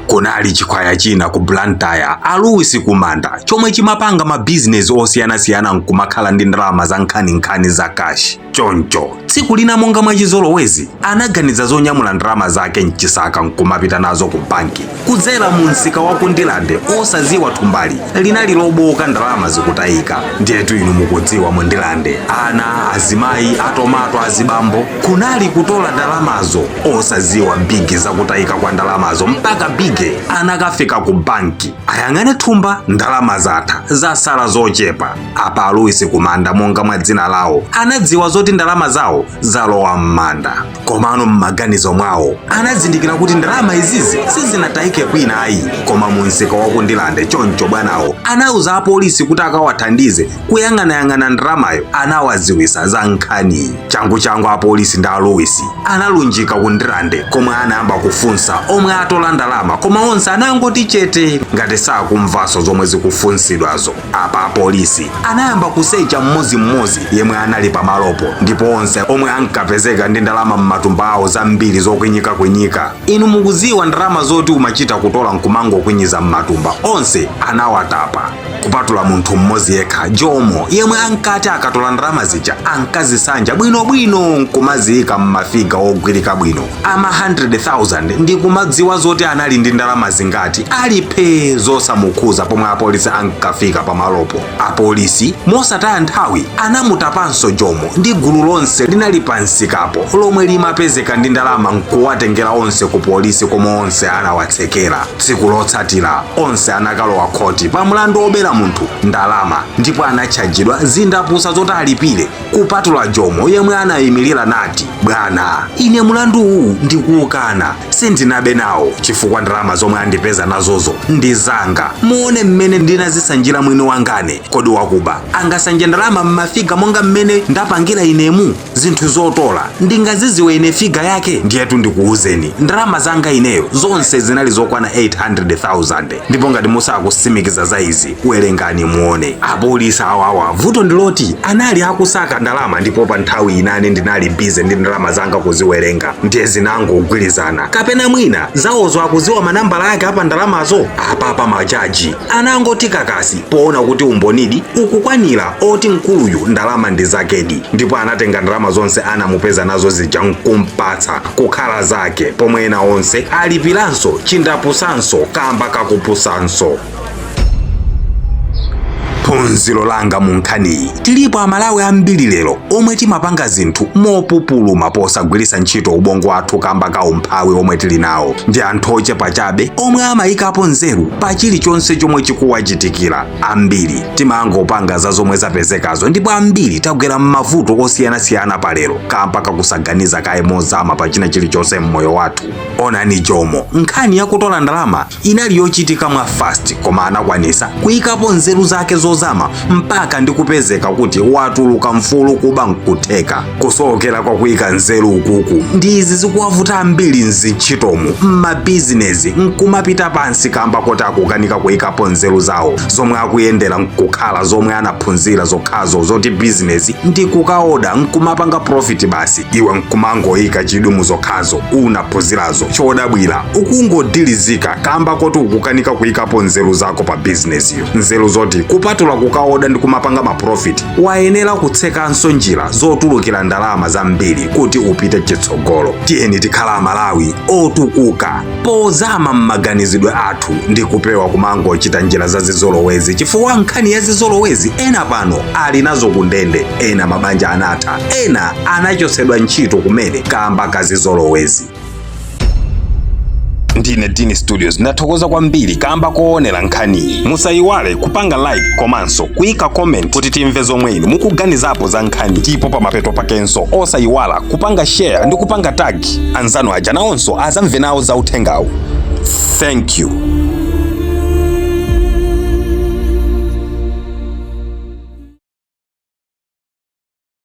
Kunali chikhwaya china ku Blantyre, a Louis Kumanda, chomwe chimapanga mabizinesi osiyanasiyana nkumakhala ndi ndalama za nkhaninkhani za cash. Choncho tsiku lina, monga mwachizolowezi, anaganiza zonyamula ndalama zake mchisaka nkumapita nazo ku banki kudzera mu msika wa ku Ndirande, osaziwa thumbali linali loboka, ndalama zikutayika. Ndiyetu inu mukudziwa, mu Ndirande ana, azimayi, atomato, azibambo kunali kutola ndalamazo, osaziwa bigi zakutayika kwa ndalamazo, mpaka bige anakafika ku banki, ayang'ane thumba, ndalama zatha, zasala zochepa. Apa Louis Kumanda, monga mwa dzina lawo, anadziwa zoti ndalama zawo zalowa m'manda. Komano m'maganizo mwawo anazindikira kuti ndalama izizi sizinatayike kwina ayi, koma mu msika wa ku Ndirande. Choncho bwanawo anauza apolisi kuti akawathandize kuyang'anayang'ana ndalamayo. Anawaziwisa za nkhaniyi. Changu changu apolisi ndi a Louis analunjika ku Ndirande, komwe anayamba kufunsa omwe atola ndalama, koma onse anangoti chete ngati sakumvanso zomwe zikufunsidwazo. Apa apolisi anayamba kusecha mmodzimmodzi yemwe anali pamalopo, ndipo onse omwe ankapezeka ndi ndalama m'matumba awo zambiri zokwinyikakwinyika, inu mukuziwa ndalama zoti umachita kutola nkumangokwinyiza m'matumba, onse anawatapa kupatula munthu mmodzi yekha, Jomo, yemwe ankati akatola ndalama zija ankazisanja bwinobwino nkumaziyika m'mafiga ogwirika bwino ama 100,000, ndi kumadziwa zoti anali ndi ndalama zingati, aliphe zosamukhuza. Pomwe apolisi ankafika pamalopo, apolisi mosataya nthawi anamutapanso Jomo ndi gulu lonse linali pansikapo lomwe limapezeka ndi ndalama, nkuwatengera onse ku polisi, komwe onse anawatsekera. Tsiku lotsatira onse anakalowa khoti pa mlandu obera munthu ndalama, ndipo anatchajidwa zindapusa zoti alipire, kupatula Jomo yemwe anayimirira nati, "Bwana, ine mlandu uwu ndikuwukana, sindinabe nawo, chifukwa ndalama zomwe andipeza nazozo ndi zanga. Muone mmene ndinazisanjira mwini wangane. Kodi wakuba angasanje ndalama m'mafiga monga mmene ndapangira inemu? Zinthu zotola ndingaziziwe ine figa yake? Ndiyetu ndikuwuzeni, ndalama zanga ineyo zonse zinali zokwana 800,000, ndipo ngati musakusimikiza za izi, werengani muone." Apolisi awawa, vuto ndiloti anali akusaka ndalama, ndipo pa nthawi inane ndinali busy ndi ndalama zanga kuziwerenga, ndiye zinangogwirizana, kapena mwina zawozo akuziwa manambala ake apa ndalamazo. Apapa majaji anangoti kakasi poona kuti umbonidi ukukwanira oti mkuluyu ndalama ndi zakedi, ndipo anatenga ndalama zonse anamupeza nazo zija nkumpatsa kukhala zake, pomwe ena onse alipiranso chindapusanso kamba kakupusanso. Phunziro langa mu nkhaniyi: tilipo Amalawi ambiri lero omwe timapanga zinthu mopupuluma posagwiritsa ntchito ubongo wathu kamba ka umphawi omwe tili nawo. Ndi anthu ochepa chabe omwe amayikapo nzeru pa chilichonse chomwe chikuwachitikira. Ambiri timangopanga za zomwe zapezekazo, ndipo ambiri tagwera m'mavuto osiyanasiyana palero kamba kakusaganiza kaye mozama pa china chilichonse m'moyo wathu. Onani Jomo, nkhani yakutola ndalama inali yochitika mwa fast, koma anakwanisa kuyikapo nzeru zake zozama mpaka ndi kupezeka kuti watuluka mfulu, kuba nkutheka. Kusowokera kwa kuyika nzeru ukuku ndi izi zikuwavuta ambiri mzintchitomu, m'mabizinesi, nkumapita pansi kamba koti akukanika kuyikapo nzeru zawo zomwe akuyendera, nkukhala zomwe anaphunzira zokhazo zoti bizinesi ndi kukaoda nkumapanga profit basi, iwe nkumangoyika chidumu zokhazo unaphunzirazo. Chodabwira ukungodilizika kamba koti ukukanika kuyikapo nzeru zako pa bizinesiyo, nzeru zoti kupatula kukaoda ndi kumapanga ma profit, wayenera kutsekanso njira zotulukira ndalama zambiri kuti upite chitsogolo. Tiyeni tikhala Amalawi otukuka pozama m'maganizidwe athu ndi kupewa kumangochita njira za zizolowezi, chifukwa nkhani ya zizolowezi ena pano ali nazo kundende, ena mabanja anatha, ena anachotsedwa ntchito kumene kamba ka zizolowezi. Ndine Dini Studios, ndathokoza kwambiri kamba koonera nkhaniyi. Musayiwale kupanga like komanso kuyika comment kuti timve zomwe inu mukuganizapo za nkhani, ndipo pamapeto pakenso osayiwala kupanga share ndi kupanga tag anzanu aja, nawonso azamve nawo za uthengawu. Thank you.